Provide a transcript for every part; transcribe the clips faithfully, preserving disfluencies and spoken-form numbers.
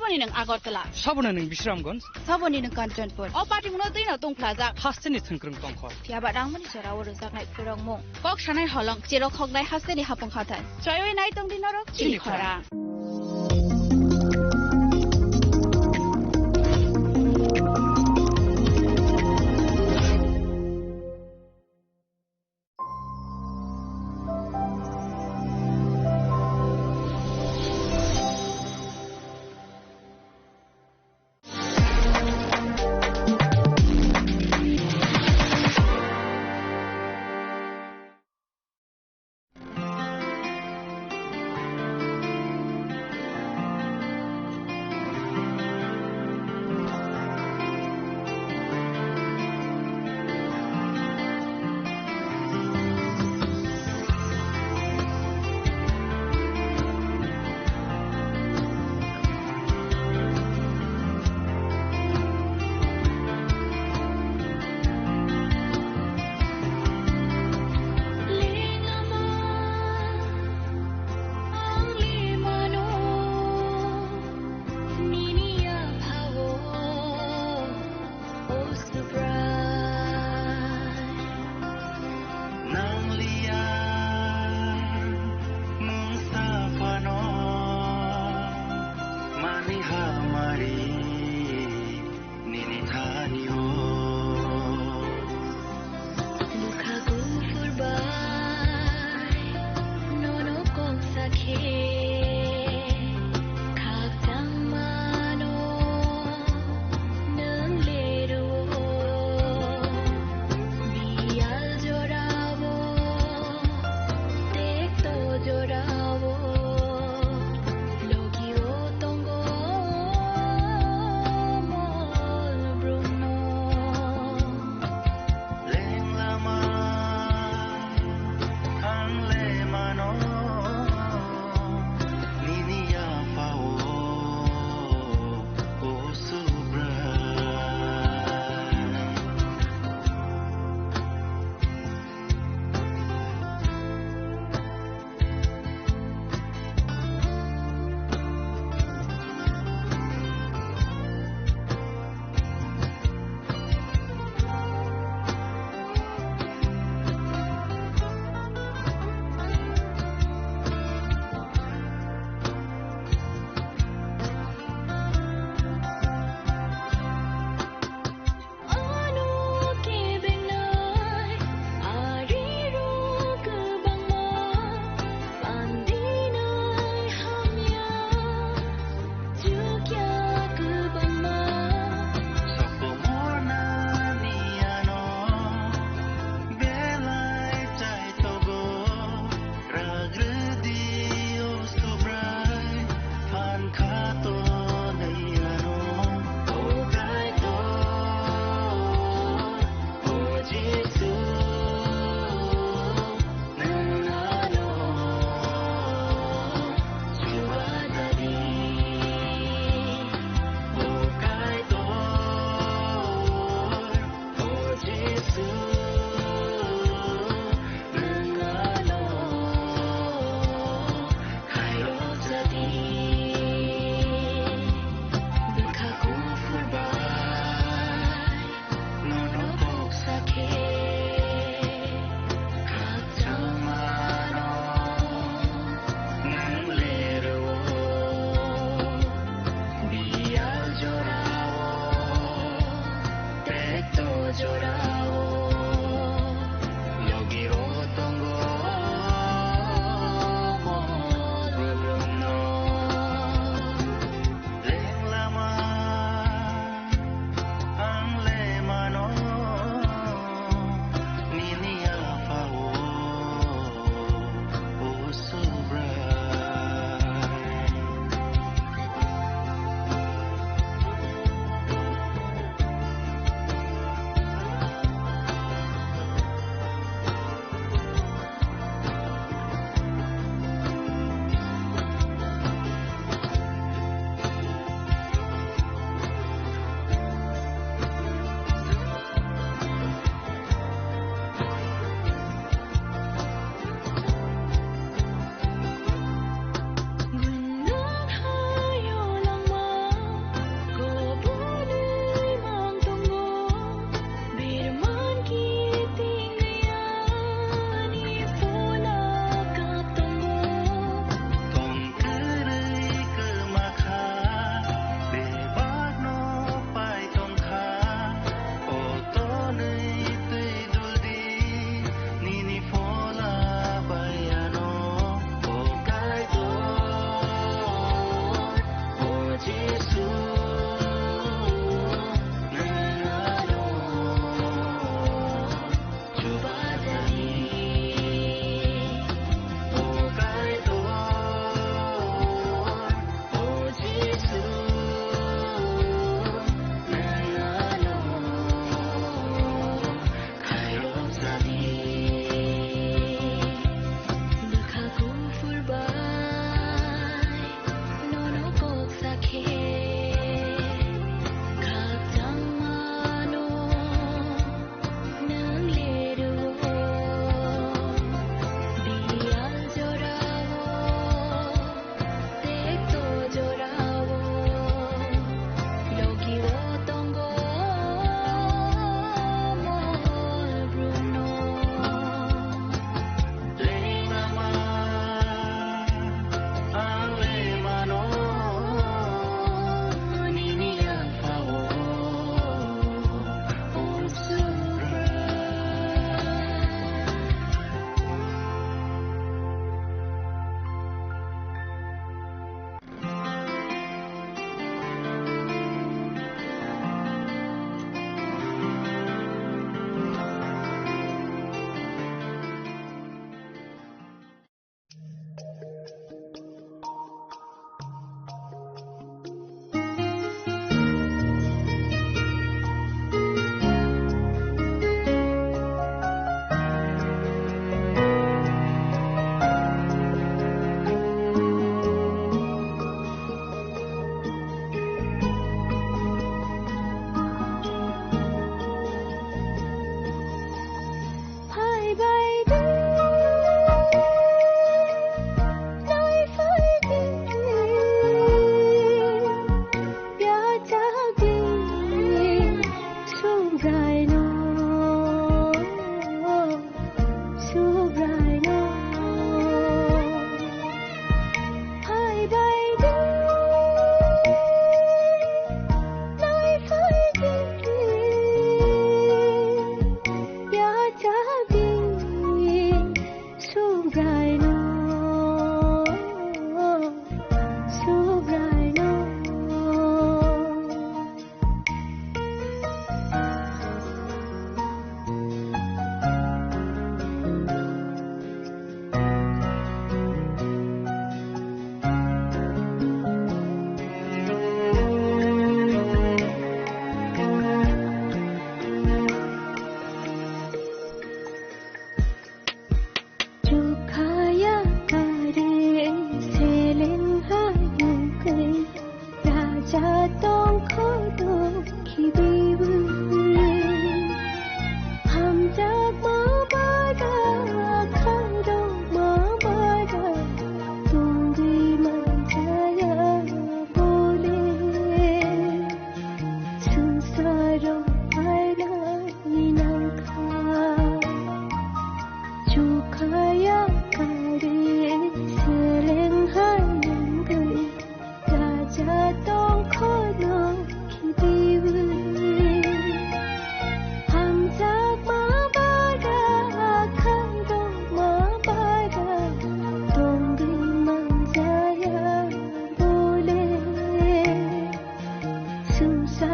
Saboni nwng Agartala. Saboni nwng Bisramganj. Saboni nwng Kanchanpur. O patimungno twino tungphlajak. Hasteni thwngkwrwng tongkhor. Phiya ba rangmani jorao rwjaknai phwrwngmung. Kok sanai holong, cherok hoknai hasteni hapung hathai. Choiwi nai tongdi norok chini chini khorang. Khorang.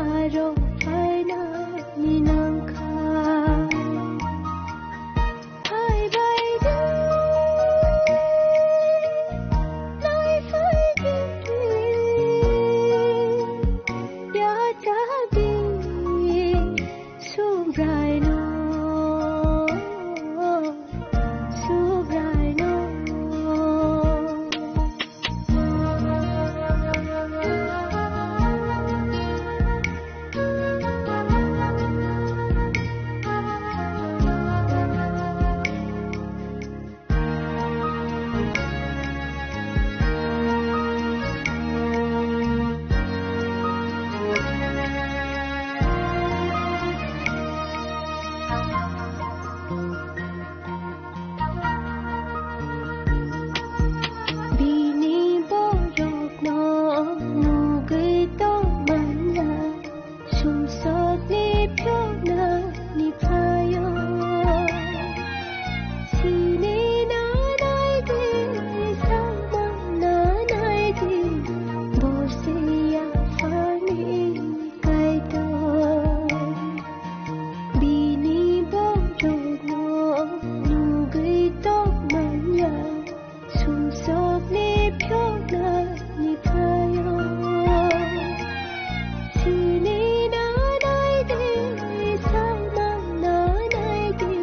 Aro phainani nangkha. Phaibai de, naiphai de, yachak de, Subraino, Subraino. Bini borokno nugwi tongmanya. Sumsokni phioknani phaio. Sini nanai de, samang nanai de, borsi yaphangni Kaitor. Bini borokno nugwi tongmanya. Sumsokni phioknani phaio. Sini nanai de, samang nanai de,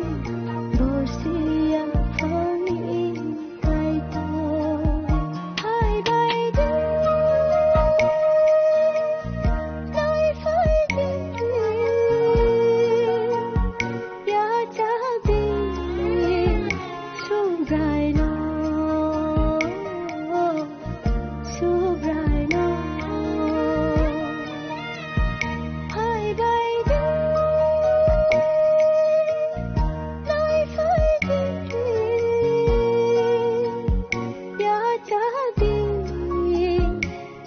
borsi yaphangni Kaitor. Phaibai de, naiphai de. Yachakdi Subraino, Subraino, phaibaidi, naiphai di, yachakdi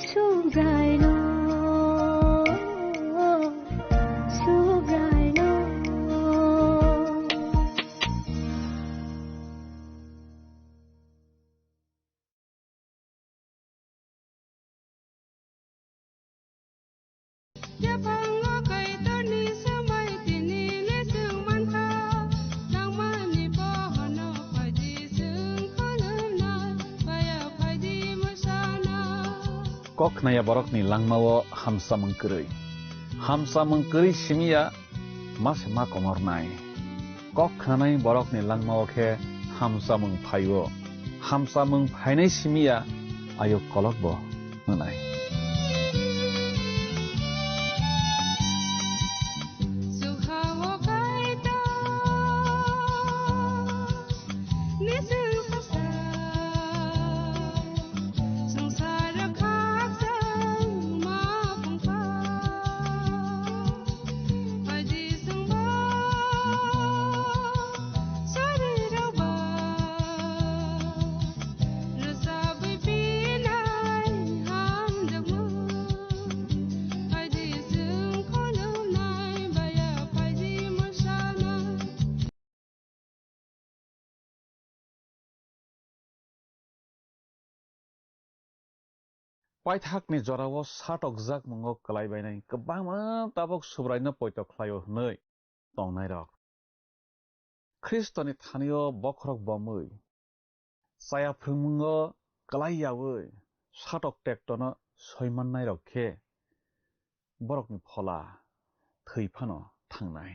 Subraino, Subraino. Yaphango Kaitorni swmai tini le chwng mankha, nangmani bohono phaidi chwng khulumnai, paya phaidi mwsana. Kok khnaya borokni langmao hamsamung kwrwi. Hamsamung kwrwi simi ya ma se ma komornai. Kok khnanai borokni langmao khe hamsamung phaio. Hamsamung phainai simi ya ayuk kolokbo wngnai. Paithakni jorao satokjak mungo kwlai bainai kwbangma tabuk Subraino poito khlaio hwnwi tongnairok. Khristoni thanio bokhorok bomwi, chaya phrwngmungo kwlai yaui satok tektono soimannairok khe borokni phola thwi phano thangnai.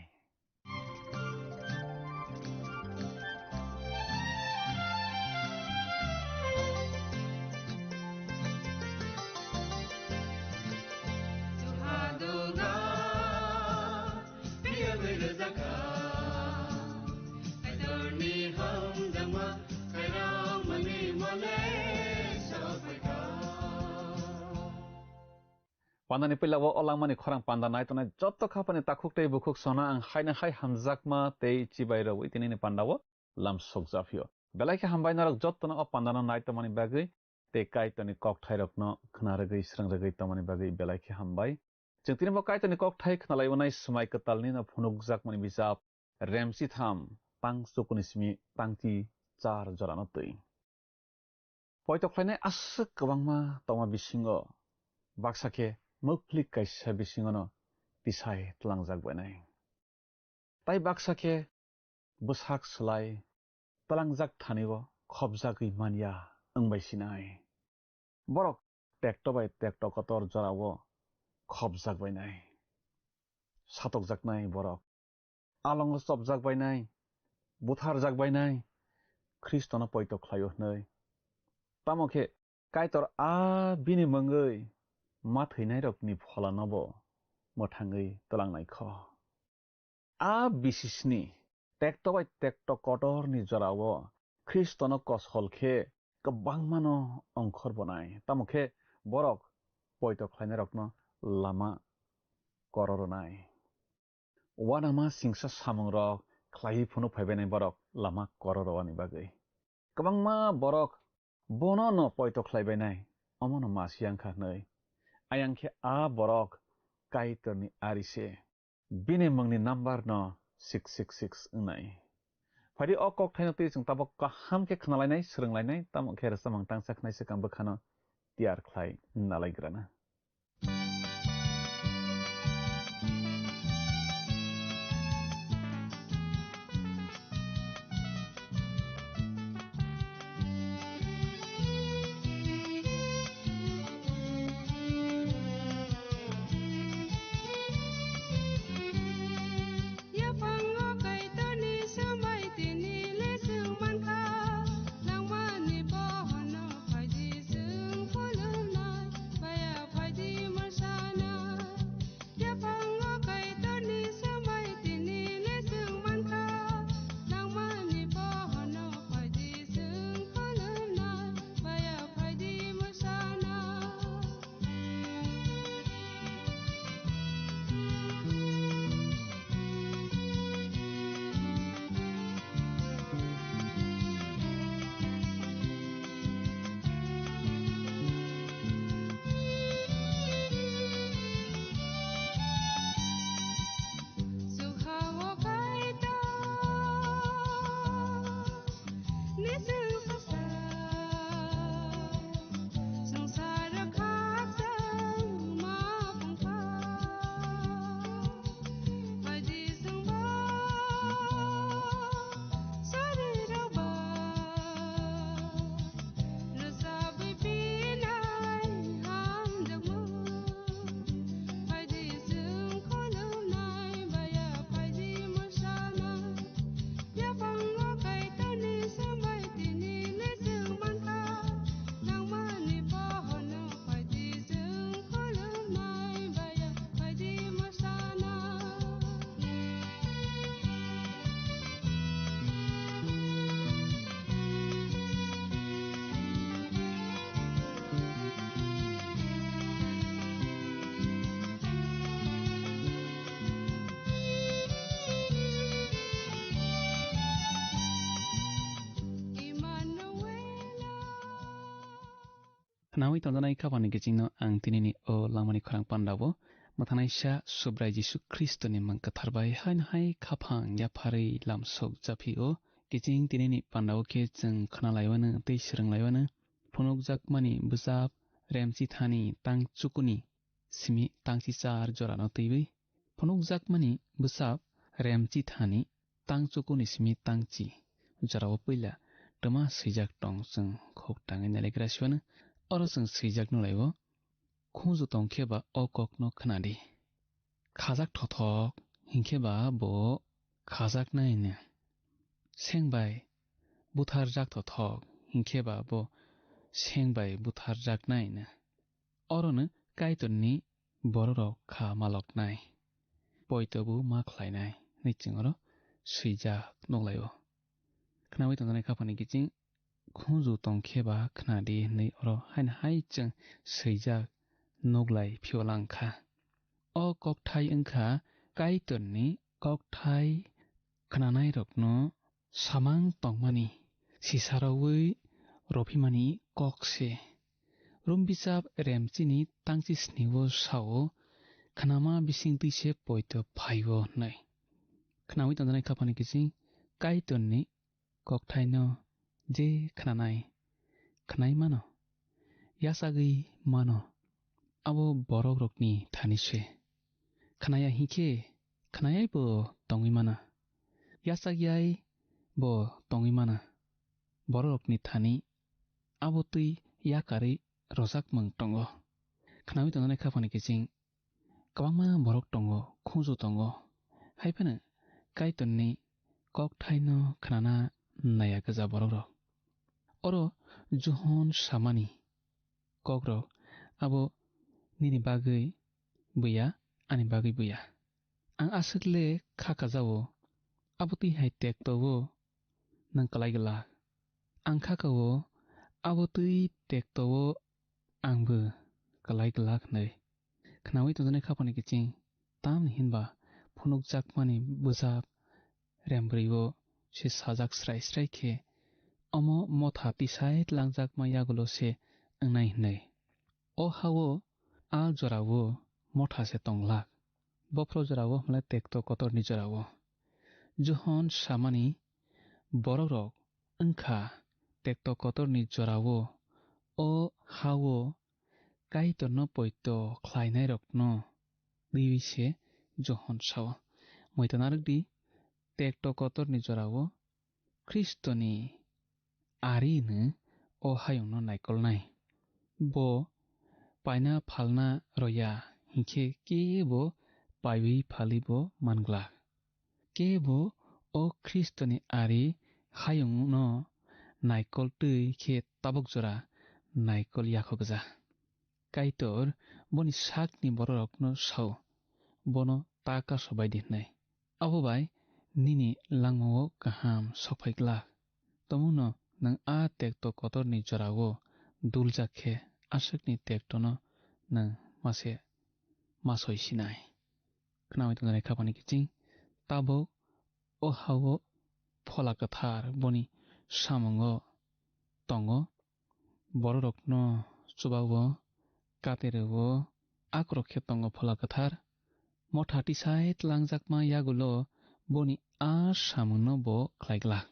Pandani puila o langmani khorang panda nai tongnai jotto khapani takhuk tei bukhuk sona ang haino hai hamjakma tei chibai rwui tinini pandao lam sokjaphio. Belai khe hambai norok jottono o pandano nai tongmani bagwi tei Kaitorni kokthairokno khna rwgwi srwng rwgwi tongmani bagwi belai khe hambai. Chwng tini bo Kaitorni kokthai khnalaiwi nai swmai kwtalnino phunukjakmani bijap Remchitham tang chukuni simi tangchi char jorano twi. Poito khlainai aswk kwbangma tongma bisingo baksa khe moklik kaisa bisingono tisai tlangjak bainai. Tai baksa khe bwsak slai tlangjak thani o khopjagwi manya wng bai sinai. Borok tekto bai tekto kotor jorao khopjak bainai. Satokjaknai borok alongo chopjak bainai, butharjak bainai, Khristono poito khlaio hwnwi. Tamo khe Kaitor a bini mungwi ma thwinairokni pholanobo mwthangwi tlangnai kho. A bisisni tekto bai tekto kotorni jorao Khristono kosol khe kwbangmano ongkhor bonai, tamo khe borok poito khlainairokno lama kororwnai. Uanama singsa samungrok khlaiwi phunuk phaibainai borok lama kororwani bagwi. Kwbangma borok bono no poito khlaibainai, omono masi wngkha hwnwi. Ayang khe a borok Kaitorni ari se. Bini mungni number no six six six wngnai. Phaidi o kokthaino twi chwng tabuk kaham khe khnalainai, swrwnglainai, tamo khe rwchapmung tangsa khnai swkang bwkhano tiyar khlai nalaigrana. Yaphango Kaitorni swmai tini le chwng mankha, nangmani bohono phaidi chwng khulumnai, baya phaidi mwsanai. Yaphango Kaitorni swmai tini le chwng mankha, nangmani bohono phaidi chwng khulumnai, baya phaidi mwsanai. Yaphango Kaitorni swmai tini le chwng mankha, nangmani bohono phaidi chwng khulumnai, baya phaidi mwsanai. Khnaui tongjaknai khapangni kichingno ang tinini o langmani khorang pandao mwthangnaisa Subrai Jisu Khristoni mang kwthar bai haino hai khaphang yapharwi lamsok japhio. Kiching tinini pandao khe chwng khnalaiwano tei swrwnglaimano phunukjakmani bwsap Remchithani tang chukuni simi tangchi char jorano twiwi phunukjakmani bwsap Remchithani tang chukuni simi tangchi jorao puila twma swijak tong chwng khuk tangwi nailaikra siwano. Oro chwng swijak nulaio, "Khunju tongkhe ba o kokno khnadi. Khajak thothok hinkhe ba bo khajaknaino. Seng bai butharjak thothok hinkhe ba bo seng bai butharjaknaino. Orono Kaitorni bororok kha maloknai, poitobo ma khlainai," hwnwi chwng oro swijak nukhlaio. Khnaui tongjaknai khaphangni kiching, "Khunju tongkhe ba khnadi," hwnwi oro haino hai chwng swijak nuklai phiyolangkha. O kokthai wngkha Kaitorni kokthai khnanairokno samang tongmani, sisaraui rophimani kok se. Rom bijap Remchini tangchi snio sao, "Khnama bisingtwi se poito phaio," hwnwi. Khnaui tongjaknai khaphangni kiching, Kaitorni kokthaino je khnanai, khnai mano, yachagwi mano, abo borokrokni thani se. Khnaya hinkhe khnayaibo tongwi mana, yachakyaibo tongwi mana. Bororokni thani abo twi yakarwi rojakmung tongo. Khnawi tongnai khaphani kiching kwbangma borok tongo, khunju tongo, hai phano Kaitorni kokthaino khnana naiya gwja borokrok. Oro Johon samani kokrok abo nini bagwi buya, ani bagwi buya. Ang aswk le kha kajao, abo twi hai tekto-o nwng kwlai glak. Ang kha ka-o, abo twi tekto-o ang bo kwlai glak hwnwi. Khnaui tongjaknai khaphani kiching, tamni hinba phunukjakmani bwjap rembrwi-o se sajak srai srai khe, omo motha tisai tlangjakma yagulo se wngnai hwnwi. O ha-o a jora-o motha se tonglak. Bophro jora-o hwnle tekto kotorni jora-o. Johon samani borokrok wngkha tekto kotorni jora-o. O ha-o Kaitorno poito khlainairokno twiwi se Johon sao. Moita narwkdi, tekto kotorni jora-o Khristoni ari hwnwi o hayungno naikolnai. Bo paina phalna roya hinkhe kebo paiwi phalibo manglak. Kebo o Khristoni ari hayungno naikol twi khe tabuk jora naikol yakhogja. Kaitor boni sakni bororokno sao, bono ta kasobaidi hwnwi. Abo bai nini langmao kaham sokphai glak. Tongmungno nwng a tekto kotorni jorao duljak khe aswkni tektono nwng mase masoi sinai. Khnaui tongjaknai khaphani kiching tabuk o ha-o Phola Kwthar boni samungo tongo. Bororokno chuba-o, kate rw-o, akorok khe tongo Phola Kwthar. Motha tisai tlangjakma yagulo boni a samungno bo khlai glak.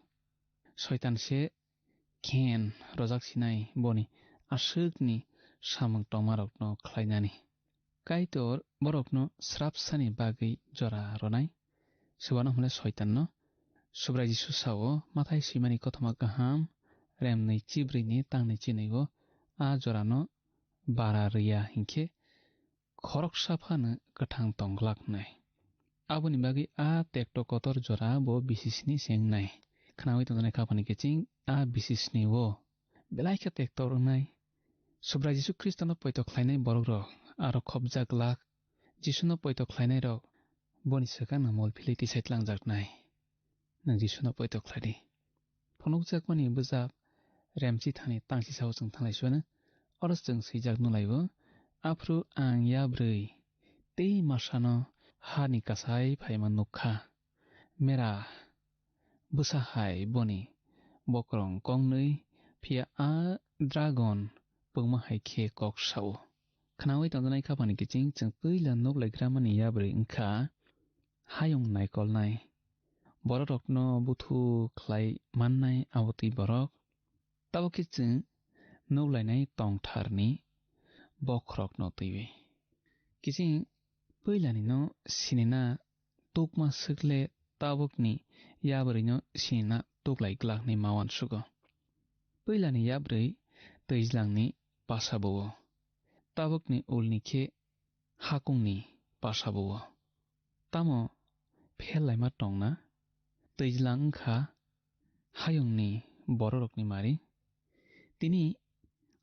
Soitan se khen rojak sinai boni aswkni samung tongmarokno khlainani. Kaitor borokno srapsani bagwi jora ronai. Subano hwnle Soitanno. Subrai Jisu sao, Mathai swimani kothoma kaham, remnwi chibrwini tangnwi chinwi-o a jorano bara rwya hinkhe khoroksa phano kwthang tong glak hwnwi. Aboni bagwi a tekto kotor jora bo bisisni se wngnai. Khnaui tongjaknai khaphani kiching a bisisni-o belai khe tektor wngnai. Subrai Jisu Khristono poito khlainai borokrok aro khopjak glak. Jisuno poito khlainairok boni swkangno mol philwi tisai tlangjaknai. Nwng Jisuno poito khlai di. Phunukjakmani bwjap Remchi thani tangsi sao chwng thanglai suino. Oro chwng swijak nulai-o, aphuru ang yabrwi tei masano hani kasai phaima nukha. Mera bwsa hai boni bokrong kongnwi, phiya a dragon pungma hai khe kok sao. Khnaui tongjaknai khaphani kiching chwng puila nuk lai gramani yabrwi wngkha hayung naikolnai. Bororokno buthu khlai mannai abo twi borok. Tabuk khe chwng nuk lainai tongtharni bokhorokno twiwi. Kiching puilani no sinina tukma swkle tabukni yabrwino sinina tuklai glakni ma uansugo. Puilani yabrwi twijlangni pasa buo. Tabukni ulni khe hakungni pasa buo. Tamo phel laima tongna? Twijlang wngkha hayungni bororokni mari. Tini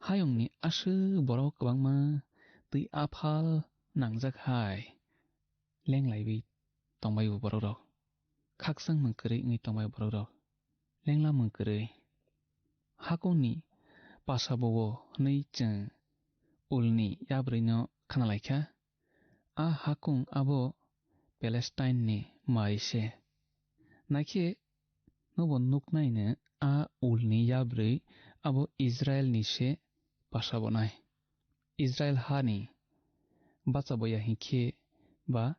hayungni aswk borok kwbangma twi aphal nangjak hai lenglaiwi tongbai-o borokrok. Khakchangmung kwrwi wngwi tongbai borokrok. Lenglamung kwrwi. Hakungni pasa buo hwnwi chwng ulni yabrwino khna lai kha. A hakung abo Palestine-ni mari se. Naikhe nobo nuknaino a ulni yabrwi abo Israel-ni se pasa bonai. Israel hani bacha boya hinkhe ba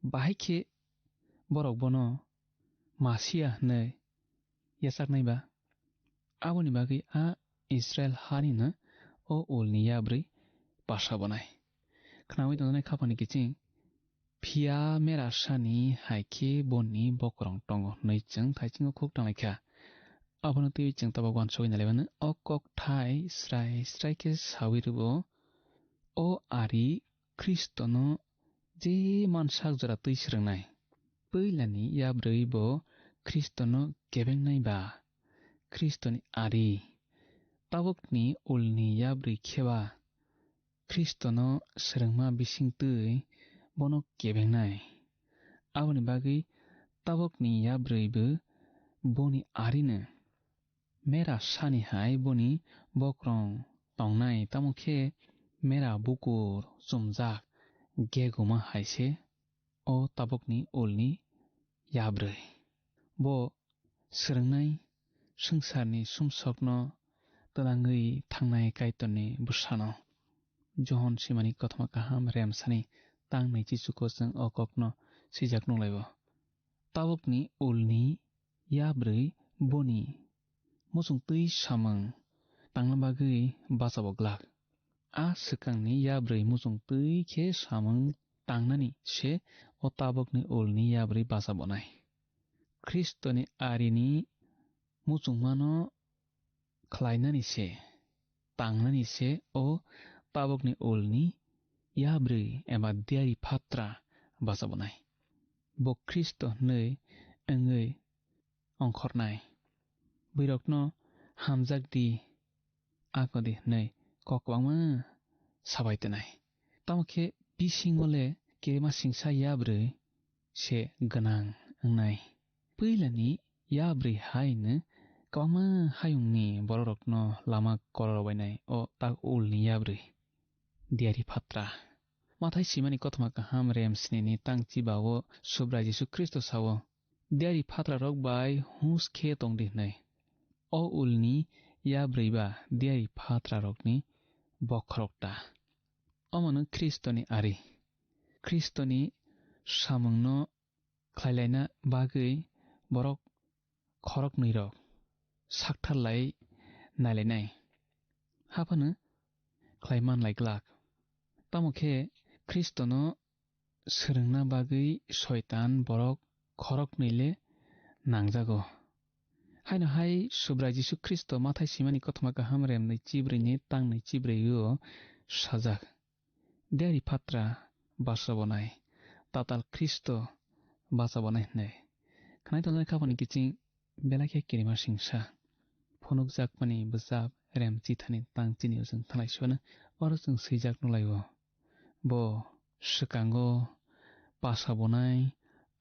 bahai khe borok bono Masia hwnwi yachaknai ba? Aboni bagwi a Israel hanino o ulni yabrwi pasa bonai. Khnaui tongjaknai khaphani kiching Phiya mera sani hai khe boni bokorong tongo hwnwi chwng thaisingo khuk tanglaikha. Abono twiwi chwng tabuk uansugwi nailaimano, o kokthai srai srai khe sawi rwo, o ari Khristono je mansak jora twi swrwngnai. Puilani yabrwi bo Khristono kebengnai ba Khristoni ari, tabukni ulni yabrwi khe ba Khristono swrwngma bising twi bono kebengnai. Aboni bagwi tabukni yabrwi bo boni arino. Mera sani hai boni bokorong tongnai, tamo khe mera bukur chumjak geguma hai se o tabukni ulni yabrwi. Bo swrwngnai swngcharni sumsokno twlangwi thangnai Kaitorni bwsano. Johon Simani Kothoma Kaham remsani tang naichi chuko chwng o kokno swijak nukhlaibo. Tabukni ulni yabrwi boni muchung twi samung tangna bagwi bachabo glak. A swkangni yabrwi muchung twi khe samung tangnani se o tabukni ulni yabrwi bachabo nai. Khristoni arini muchungmano khlainani se, tangnani se o tabukni ulni yabrwi eba diyari phatra bachabo nai. Bo Khristo hwnwi wngwi ongkhornai. Bwrwirokno hamjak di, ako di hwnwi kok kwbangma sabai twnai. Tamo khe bisingo le kirima singsa yabrwi se gwnang wngnai. Puilani yabrwi haino kwbangma hayungni bororokno lama kororobainai o tak ulni yabrwi. Diyari phatra. Mathai simani kothoma kaham rem snini tang chiba o Subrai Jisu Khristo sao, "Diyari phatrarok bai hus khe tong di," hwnwi. O ulni yabrwi ba diyari phatrarokni bokhorok ta. Omono Khristoni ari. Khristoni samungno khlailaina bagwi borok khoroknwirok sakthar lai nailainai. Haphano khlai man lai glak. Tamo khe Khristono swrwngna bagwi Soitan borok khoroknwi le nangjago. Haino hai Subrai Jisu Khristo Mathai simani kothoma kaham remnwi chibrwini tangnwi chibrwio sajak. Diyari phatra bachabo nai, tatal Khristo bachabo nai hwnwi. Khwnai tongnai khapani kiching belai khe kirima singsa. Phunukjakmani bwchap rem chithani tang chini o chwng thanglai sibano oro chwng swijak nukhlai-o. Bo swkango bachabo nai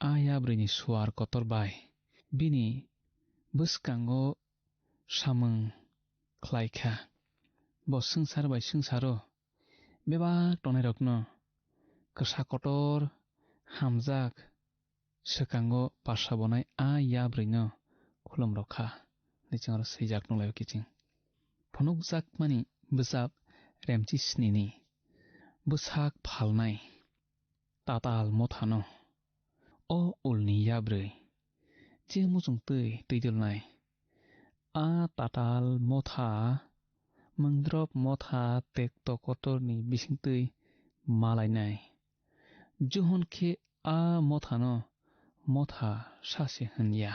a yabrwini suar kotor bai. Bini bwskango samung khlai kha. Bo swngchar bai swngcharo bebak tongnairokno kwsa kotor hamjak swkango bachabo nai a yabrwino khulum rw kha, hwnwi chwng oro swijak nukhlai-o kiching. Phunukjakmani bwchap remchi snini bwsak phalnai tatal mothano, o ulni yabrwi je muchung twi twidulnai. A tatal motha, mungdrop motha tekto kotorni bisingtwi malainai. Johon khe a mothano motha sa se hwn ya,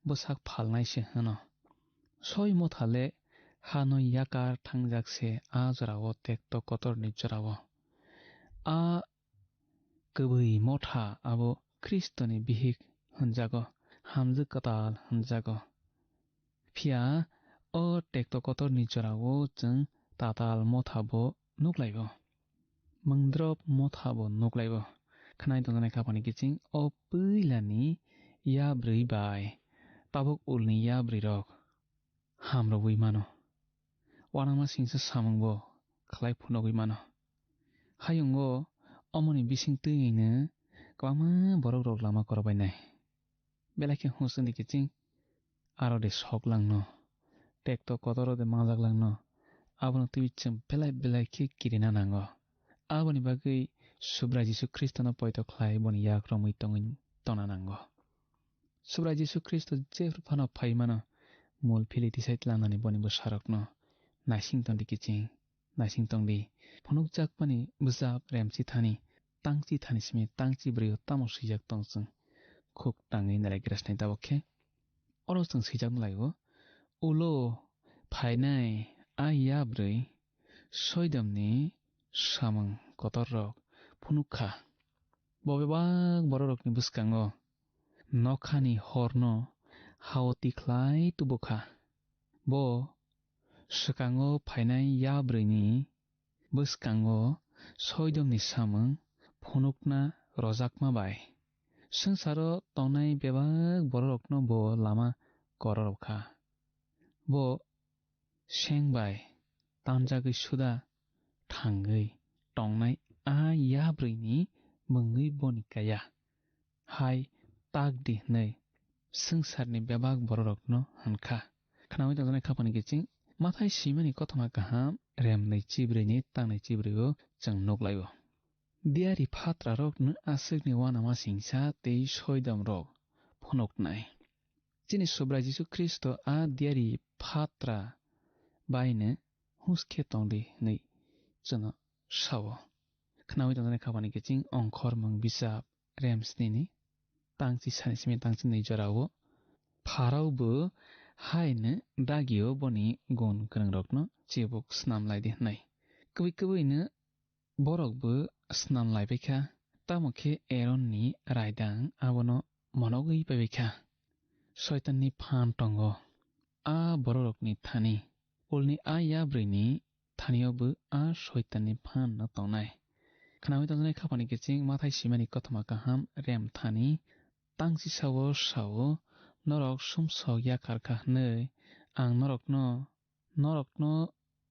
bwsak phalnai se hwno. Soi motha le hano yakar thangjak se a jorao tekto kotorni jorao. A kwbwi motha abo Khristoni bihik hwnjago, hamjwk kwtal hwnjago. Phiya o tekto kotorni jorao chwng tatal motha bo nuklaibo, mungdrop motha bo nuklaibo. Khwnai tongjaknai khapani kiching o puilani yabrwi bai tabuk ulni yabrwirok hamrogwi mano. Uanama singsa samungbo khlai phunugwi mano. Hayungo omoni bising twiwino kwbangma borokrok lama korobainai. Belai khe husuni kiching aro de sok langno, tekto kotoro de mangjak langno, abono twiwi chwng belai belai khe kirina nango. Aboni bagwi Subrai Jisu Khristono poito khlai boni yak romwi tongwi tongna nango. Subrai Jisu Khristo jephru phano phai mano, mul philwi tisai tlangnani boni bwsarokno naising tongdi kiching, naising tongdi. Phunukjakmani bwchap remchi thani tangchi thani simi tangchi bwrwi o tamo swijak tong chwng khuk tangwi nalai grasnai tabuk khe. Oro chwng swijak nalai o, ulo phainai a ya bwrwi soidomni samung kotor rok phunuk kha. Bo bebak bororokni bwskango nokhani horno hao tikhlai tubu kha. Bo swkango phainai ya bwrwini bwskango soidomni samung phunukna rojakma bai swngcharo tongnai bebak bororokno bo lama kororok kha. Bo seng bai tanjagwi suda thangwi tongnai a ya bwrwini mungwi boni kaya hai tak di hwnwi swngcharni bebak bororokno hwn kha. Khnaui tongjaknai khapani kiching Mathai swimani kothoma kaham rem nwi chibrwini tangnai chibrwi o chwng nuk lai o. Diyari phatrarokno aswkni uanama singcha tei soidomrok phunuknai. Chini Subrai Jisu Khristo a diyari phatra baino huskhe tongdi hwnwi chwngno sao. Khnaui tongjaknai khapani kiching ongkhormung bichap rem snini tangchi sani simi tangchi nwi jorao pharao bo haino dagio boni gun kwrwngrokno chibuk snam lai di hwnwi. Kwbwi kwbwino borok bo snam lai bai kha, tamo khe Eronni raidang abono monogwi pai bai kha. Soitanni phan tongo a bororokni thani, ulni a yabrwini thanio bo a soitanni phan no tongnai. Khnaui tongjaknai khapani kiching Mathai swimani kothoma kaham rem thani tangchi sao sao, norok sumsok yakar kha hwnwi ang norokno norokno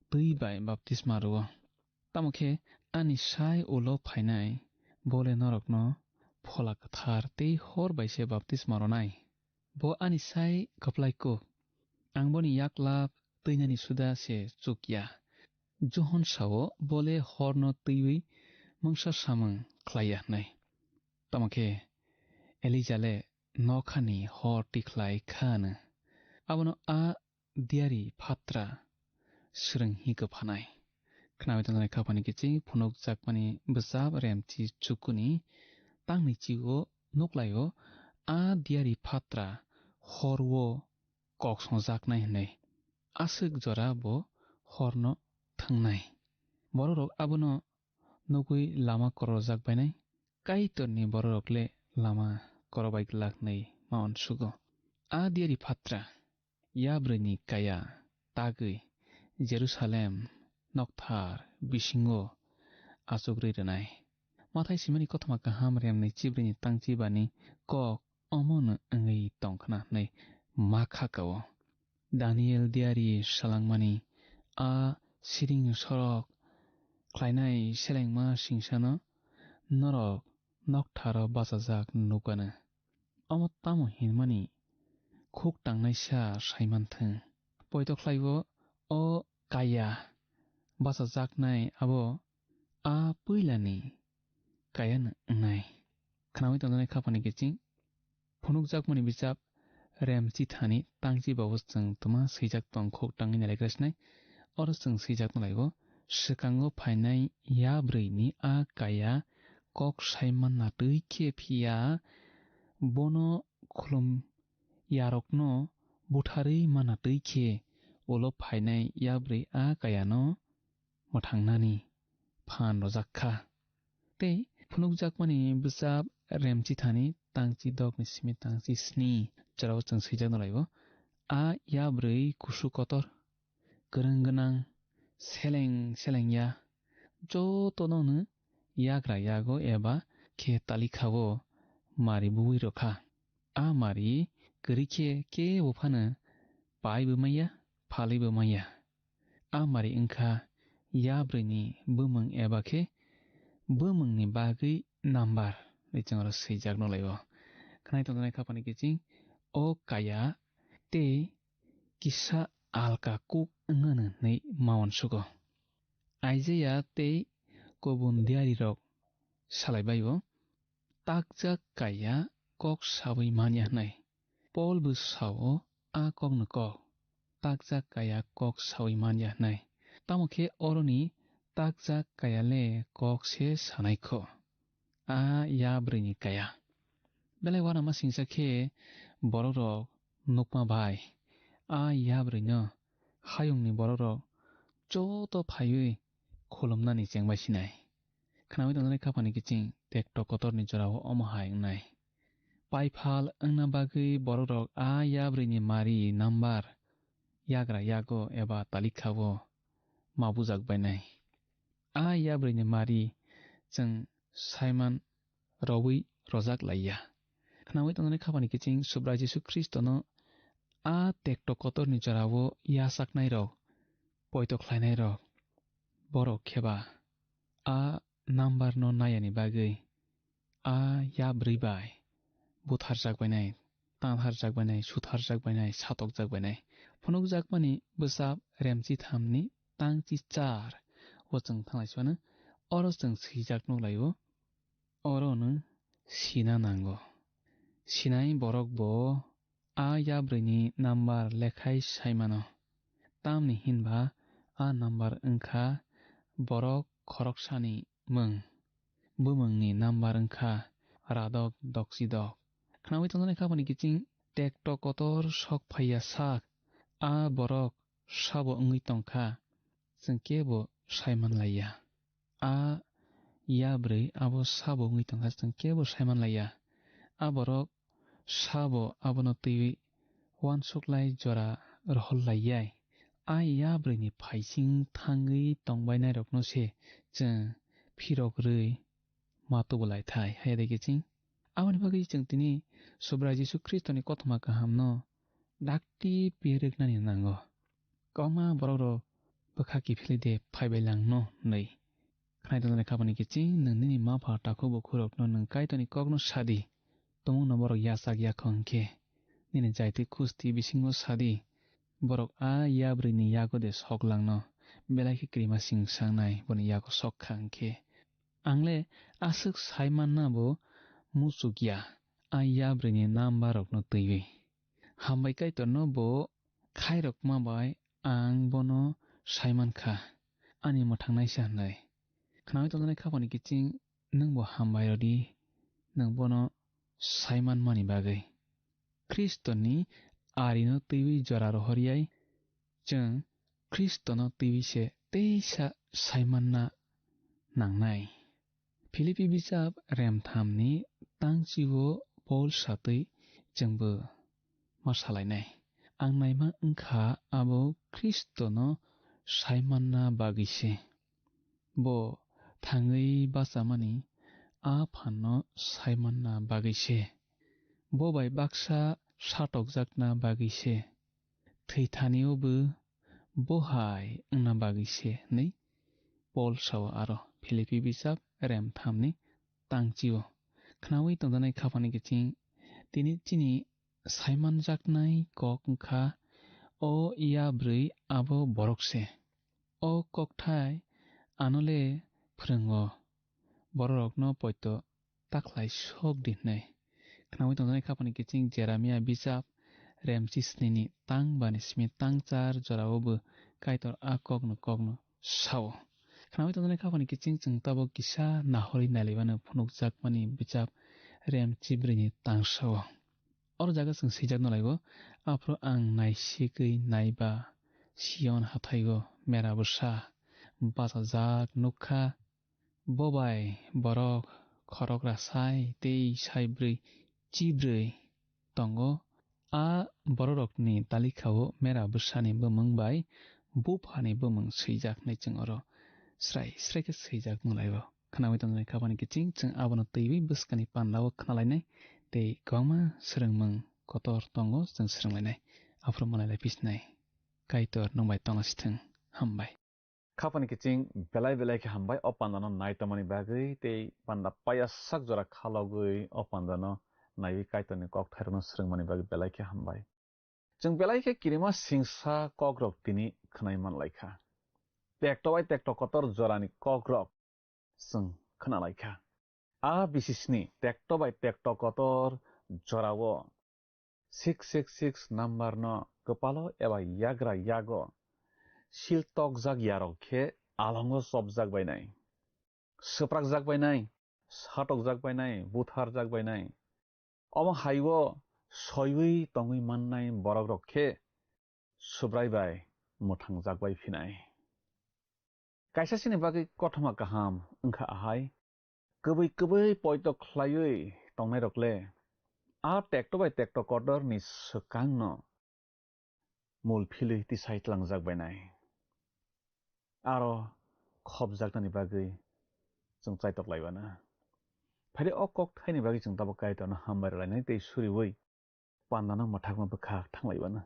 twi bai baptisma rwo. Tamo khe ani sai ulo phainai bole norokno Phola Kwthar tei hor bai se baptisma rwnai. Bo ani sai kwplai kuk, ang boni yaklap twinani suda se chuk ya. Johon sao bole horno twiwi mungsa samung khlai ya hwnwi. Tamo khe Elija le nokhani hor tikhlai kha hwno. Abono a diyari phatra swrwng hi kwphanai. Khnaui tongjaknai khapani kiching phunukjakmani bwchap remchi chukuni tangni chio nuklaio a diyari phatra hor o kok songjaknai hwnwi. Aswk jora bo horno thwngnai. Bororok abono nugwi lama kororjak bainai. Kaitorni bororok le lama korobai glak hwnwi ma uansugo. A diyari phatra yabrwini kaya tagwi Jerusalem nokthar bisingo achugwi rwnai. Mathai swimani kothoma kaham remni chibrwini tangchibani kok omono wngwi tongkhna hwnwi ma kha kao. Daniel diyari salangmani a siring sorok khlainai selengma singsano norok noktharo bachajak nukgano. Omo tamo hinmani khuk tangnaisa saimanthwng. Poito khlaibo o kaya bachajaknai abo a puilani kayano wngnai. Khnaui tongjaknai khapani kiching phunukjakmani bichap rem chithani tangchi babu chwng twma swijak tong khuk tangwi nalaigra sinai. Oro chwng swijak nalaigo, swkango phainai yabrwini a kaya kok sai manna twi khe phiya bono khulum yarokno butharwi manna twi khe ulo phainai yabrwi a kayano mwthangnani phan rwjak kha. Tei phunukjakmani bwchap remchithani tangchi dokni simi tangchi sni jorao chwng swijak nalaibo. A yabrwi kusu kotor, kwrwng gwnang, seleng seleng ya, jotono no yagra yago eba khe talikha-o mari buwi rw kha. A mari kwrwi khe kebo phano paibo manya, phalwibo manya. A mari wngkha yabrwini bumung eba khe bumungni bagwi number ni chwng oro swijak nw lai-o. Khwnai tongjaknai khapani kiching o kaya tei kisa alka kuk wngmano hwnwi ma uansugo. Isaiah tei kubun diyarirok salai bai-o, takjak kaya kok saui manya hwnwi. Paul bo sao, a kokno kok, takjak kaya kok saui manya hwnwi. Tamo khe oroni takjak kaya le kok se sanai kho. a ya bwrwini kaya. Belai uanama singsa khe borok rok nukma bai a ya bwrwino hayungni borok rok joto phaiwi khulumnani chengbai sinai. Khnaui tongnani khapani kiching tekto kotorni jorao omo hai wngnai. Paiphal wngna bagwi borok rok a ya bwrwini mari number yagra yago eba talikha o ma bujak bainai. A ya bwrwini mari chwng saiman rwui rojak lai ya. Khnaui tongnani khapani kiching Subrai Jisu Khristono a tekto kotorni jorao yachaknai rok, poito khlainai rok, borok kheba a number no nayani bagwi a ya bwrwi bai butharjak bainai, tanharjak bainai, sutharjak bainai, satokjak bainai. Phunukjakmani bwsap remchi thamni tangchi char o chwng thanglai suano, oro chwng swijak nuklaio, oro no sina nango. Sinai borok bo a ya bwrwini number lekhai saimano. Tamni hinba a number wngkha borok khoroksani mung. Bumungni number wngkha radok dokchidok. Khnaui tongnani khapani kiching tekto kotor sok phaiya sak a borok sabo wngwi tongkha, chwng kebo saiman laiya. A ya bwrwi abo sabo wngwi tongkha, chwng kebo saiman laiya. A borok sabo abono twiwi uansuklai jora rohor laiyai. A ya bwrwini phaising thangwi tongbainairokno se chwng phirok rwi ma tubu lai thai, hai de kiching. Aboni bagwi chwng tini Subrai Jisu Khristoni kothoma kahamno dakti pirwknani nango. Kwbangma borok rok bwkha kiphilwi de phaibai langno hwnwi. Khnai tongjaknai khapani kiching nwng nini ma pha takhuk bukhuk rokno nwng Kaitorni kokno sadi. Tumungno borok yachak yakho hwnkhe nini jaitwi kusti bisingo sadi. Borok a ya bwrwini yago de sok langno belai khe kirima sing sangnai boni yago sok kha hwnkhe. Ang le aswk sai manna bo muchuk ya, a ya bwrwini number rokno twiwi. Hambai Kaitorno bo khairokma bai ang bono sai man kha, ani mwthangnaisa hwnwi. Khnaui tongjaknai khapani kiching nwng bo hambai rw di, nwng bono sai manmani bagwi. Khristoni arino twiwi jora rohor yai, chwng Khristono twiwi se teisa sai manna nangnai. Philippi bijap remthamni tangchio Paul satwi chwngbo ma salainai. Ang naima wngkha abo Khristono sai manna bagwi se. Bo thangwi bachamani a phanno sai manna bagwi se. Bo bai baksa satokjakna bagwi se. Thwi thanio bo bo hai wngna bagwi se hwnwi Paul sao aro Philippi bijap remthamni tangchio. Khnaui tongjaknai khapani kiching tini chini saimanjaknai kok wngkha, o ya bwrwi abo borok se. O kokthai ano le phwrwngo, bororokno poito ta khlai sok di hwnwi. Khnaui tongjaknai khapani kiching Jeremia bijap remchi snini tang bani simi tang char jorao bo Kaitor a kokno kokno sao. Khnaui tongjaknai khapani kiching chwng tabuk kisa nahorwi nailaimano phunukjakmani bijap remchi bwrwini tang sao. Oro jaga chwng swijak nalaigo, aphuru ang naisigwi naiba Sion hathaio mera bwsa bachajak nukha. Bo bai borok khorok rasai tei saibrwi chibrwi tongo. A bororokni talikha-o mera bwsani bumung bai buphani bumung swijak hinwi chwng oro srai srai khe swijak nung lai-o. Khnaui tongjaknai khapani kiching chwng abono twiwi bwskani panda-o khnalainai tei kwbangma swrwngmung kotor tongo chwng swrwnglainai. Aphuru malai lai pisinai. Kaitor nwng bai tongna sithwng. Hambai. Khapani kiching belai belai khe hambai o pandano nai tongmani bagwi tei panda paiya sak jora khalogwi o pandano naiwi Kaitorni kokthairokno swrwngmani bagwi belai khe hambai. Chwng belai khe kirima singsa kokrok tini khwnai manlaikha. Tekto bai tekto kotor jorani kokrok chwng khwnalaikha. A bisisni tekto bai tekto kotor jorao six six six number no kwpalo eba yagra yago sil tokjak yarok khe alongo chopjak bainai, swprakjak bainai, satokjak bainai, butharjak bainai. Omo hai-o soiwi tongwi mannai borok rok khe Subrai bai mwthangjak bai phinai. Kaisa sini bagwi kothoma kaham wngkha ahai, kwbwi kwbwi poito khlaiwi tongnairok le a tekto bai tekto kotorni swkangno mul philwi tisai tlangjak bainai. Aro khopjaknani bagwi chwng chaitok laiwana. Phaidi o kokthaini bagwi chwng tabuk Kaitorno hambai rwlainai tei suriwi pandano mwthakma bwkha thanglaiwana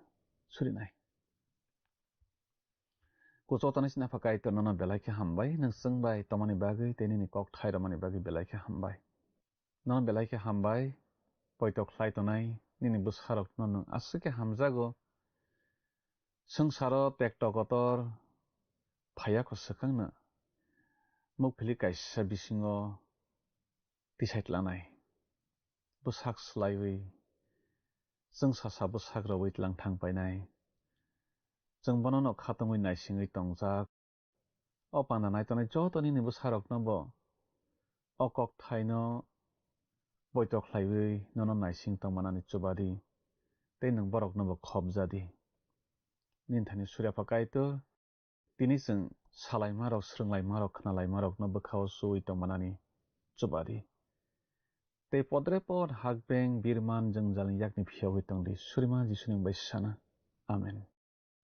surinai. Kuchuk tani sini apha Kaitor nono belai khe hambai, nwng chwng bai tongmani bagwi tei nini kokthai romani bagwi belai khe hambai. Nono belai khe hambai, poito khlai tonai nini bwsarokno nwng aswk khe hamjago. Swngcharo tekto kotor phaiya kho swkangno mukphili kaisa bisingo tisai tlanai. Bwsak swlaiwi chwng sasa bwsak rwui tlang thang painai. Chwng bono no khatungwi naisingwi tongjak. O panda naitonai joto nini bwsarokno bo o kokthaino poito khlaiwi nono naising tongmanani chubadi tei nwng borokno bo khopjadi. Nini thani Surya pha Kaitor, tini chwng salaimarok, swrwnglaimarok, khnalaimarokno bwkhao chuwi tongmanani chubadi. Tei podre pod hakbeng birman jwngjalni yakni phiyogwi tongdi, Surima Jisuni mung bai sana. Amen.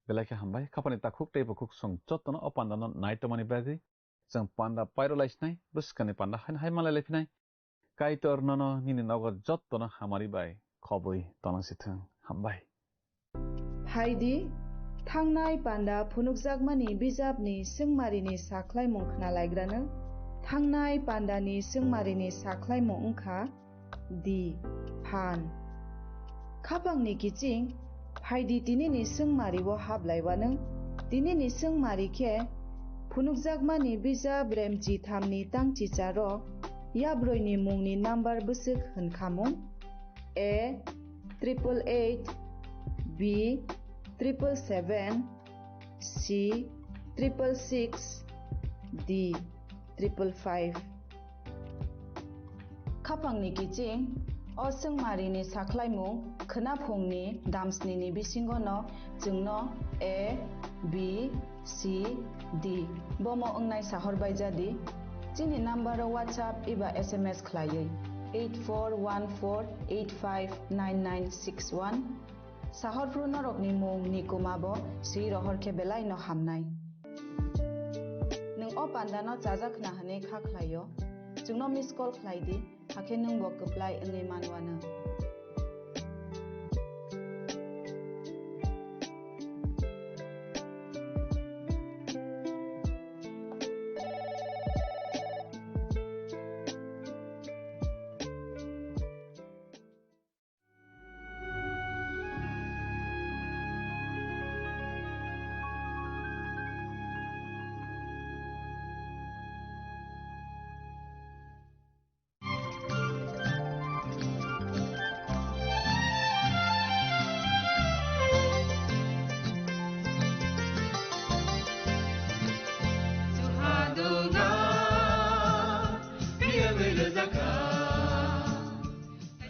Belai khe hambai, khapani takhuk tei bukhuk song jotono o pandano nai tongmani bagwi chwng panda pairo laisinai, bwskangni panda haino hai manlai laiphinai. Kaitor nono nini nogo jottono hamari bai khobwi tonasithwng. Hambai. Phaidi, thangnai panda phunukjakmani bijapni swngmarini sakhlaimung khnalaigrano. Thangnai pandani swngmarini sakhlaimung wngkha di, phan. Khapangni kiching, phaidi tinini swngmario hablaiwano. Tinini swngmari khe phunukjakmani bijap remchi thamni tangchicharo yabrwini mungni number bwswk hwnkhamung A triple eight, B triple seven, C triple six, D triple five. Khapangni kiching, o swngmarini sakhlaimung khwnaphungni damsnini bisingono chwngno A, B, C, D bomo wngnai sahor baijadi. Chini number-o WhatsApp eba S M S khlaiwi eight four one four eight five nine nine six one. Sahorphru norokni mung ni kuma bo swi rohor khe belai no hamnai. Nwng o panda no chajak khna hwnwi kha khlai o, chwngno miss call khlai di, hakhe nwng bo kwplai wngwi man uanw.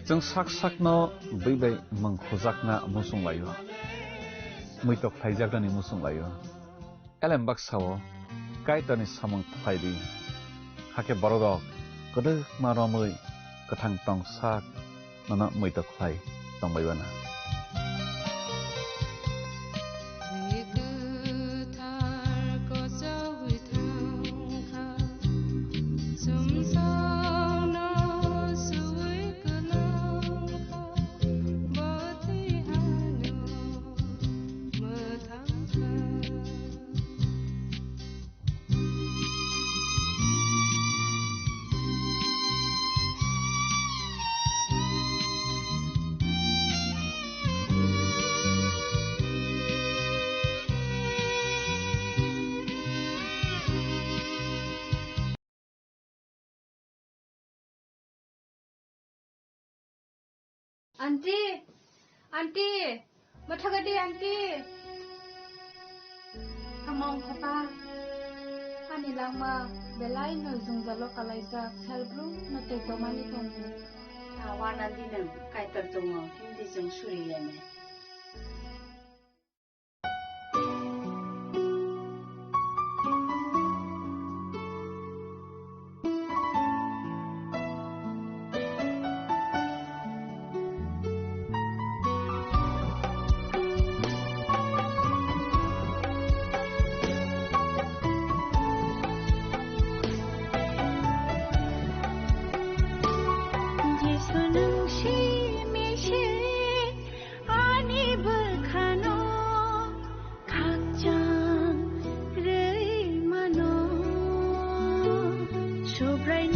Chwng sak sakno bwi bai mung khujakna muchung laio, muitok khlaijaknani muchung laio. Elem baksa-o Kaitorni samung khlai di, hakhe bororok kwdwkma romwi kwthang tong sak nono muitok khlai tongbai uanw. Aunty, aunty, mathagadi aunty. Kamong papa. Ani langma belai no jwngjalo kalaijak, salbrum no tei tomani tongo. Awana dinam kaitor tongo, hindi jwng suri lene. Jisu nwng simi se ani bwkhano khakchang rwi mano. Subrai